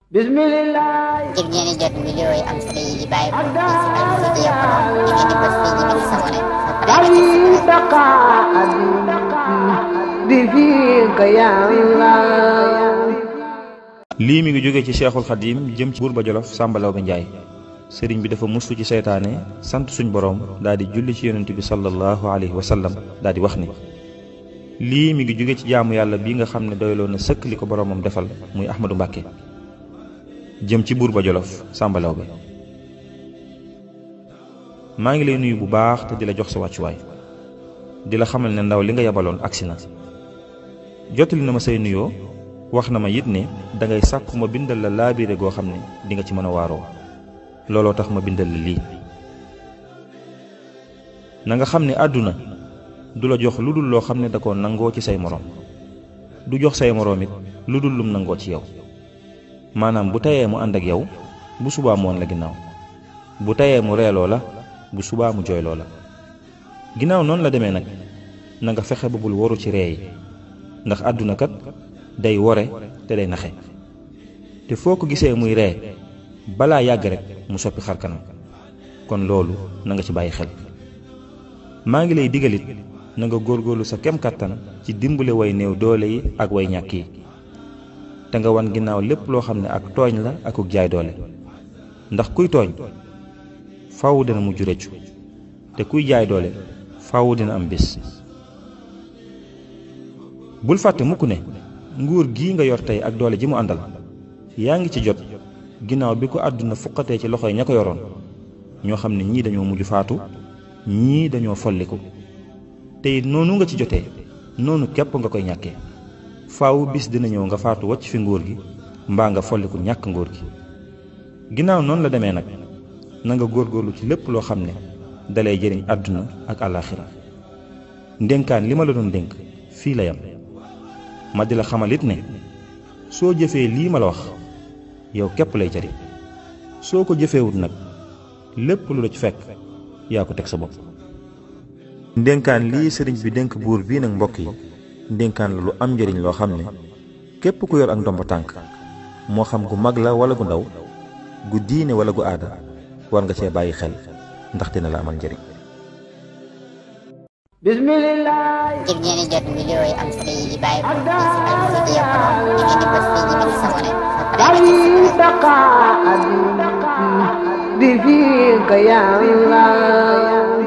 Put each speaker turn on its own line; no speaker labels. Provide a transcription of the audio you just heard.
Bismillah.
ngir ngeen di jot vidéo yi am solo yi bàyyi ko ci Sifal Vision di ngeen di bës fii ñu bind sabone
lii mi ngi jóge ci Cheikhul Khadim jëm ci buur ba Jolof Samba Laobé Ndiaye sëriñ bi dafa mustu ci seytaane sant suñ boroom daal di julli ci yonent bi sallallahu alayhi wa sallam daal di wax ni lii mi ngi jóge ci jaamu yàlla bi nga xam ne doyloo na sëkk li ko boroomam defal muy Ahmadou Mbacké jëm ci buur ba Jolof Samba Laobé. maa ngi lay nuyu bu baax te di la jox sa wàccuwaay di la xamal ne ndaw li nga yabaloon agsi na jottali na ma say nuyoo wax na ma it ne dangay sàkku ma bindal la laabire goo xam ne di nga ci mën a waaroo looloo tax ma bindal la lii. na nga xam ne àdduna du la jox lu dul loo xam ne da koo nangoo ci say moroom du jox say moroom it lu dul lum nangoo ci yow maanaam bu tayee mu ànd ak yow bu subaa mu woon la ginnaaw bu tayee mu reeloo la bu subaa mu jooyloo la ginnaaw noonu la demee nag na nga fexe ba bul waru ci ree yi ndax àdduna kat day wore te day naxe te foo ko gisee muy ree balaa yàgg rek mu soppi xar kanam kon loolu na nga ci bàyyi xel. maa ngi lay digalit na nga góorgóorlu sa kem kàttan ci dimbale way néew doole yi ak way ñàkk yi te nga wan ginnaaw lépp loo xam ne ak tooñ la akuk jaay doole ndax kuy tooñ faaw dina mujj rëccu te kuy jaay doole faaw dina am bis. bul fàtte mukk ne nguur gii nga yor tey ak doole ji mu àndal yaa ngi ci jot ginnaaw bi ko àdduna fuqatee ci loxoy ña ko yoroon ñoo xam ne ñii dañoo mujj faatu ñii dañoo folliku te it noonu nga ci jotee noonu képp nga koy ñàkkee faaw bis dina ñëw nga faatu wacc fi nguur gi mbaa nga folliku ñàkk nguur gi. ginnaaw noonu la demee nag na nga góorgóorlu ci lépp loo xam ne dalay jëriñ àdduna ak àllaaxira ndénkaan li ma la doon dénk fii la yam ma di la xamalit ne soo jëfee lii ma la wax yow képp lay jëriñ soo ko jëfeewut nag lépp lu la ci fekk yaa ko teg sa bopp. ndénkaan lii sëriñ bi dénk buur bii nag mbokk yi ndénkaan la lu am njëriñ loo xam ne képp ku yor ak ndomba tànk moo xam gu mag la wala gu ndaw gu diine wala gu aada war nga cee bàyyi xel ndax dina la amal njëriñ.
Bismillah.
ngir ngeen di jot vidéo yi am solo yi bàyyi ko ci Sifal Vision di ngeen di bës fii ñu bind sabone
Bi fiika ya Allah.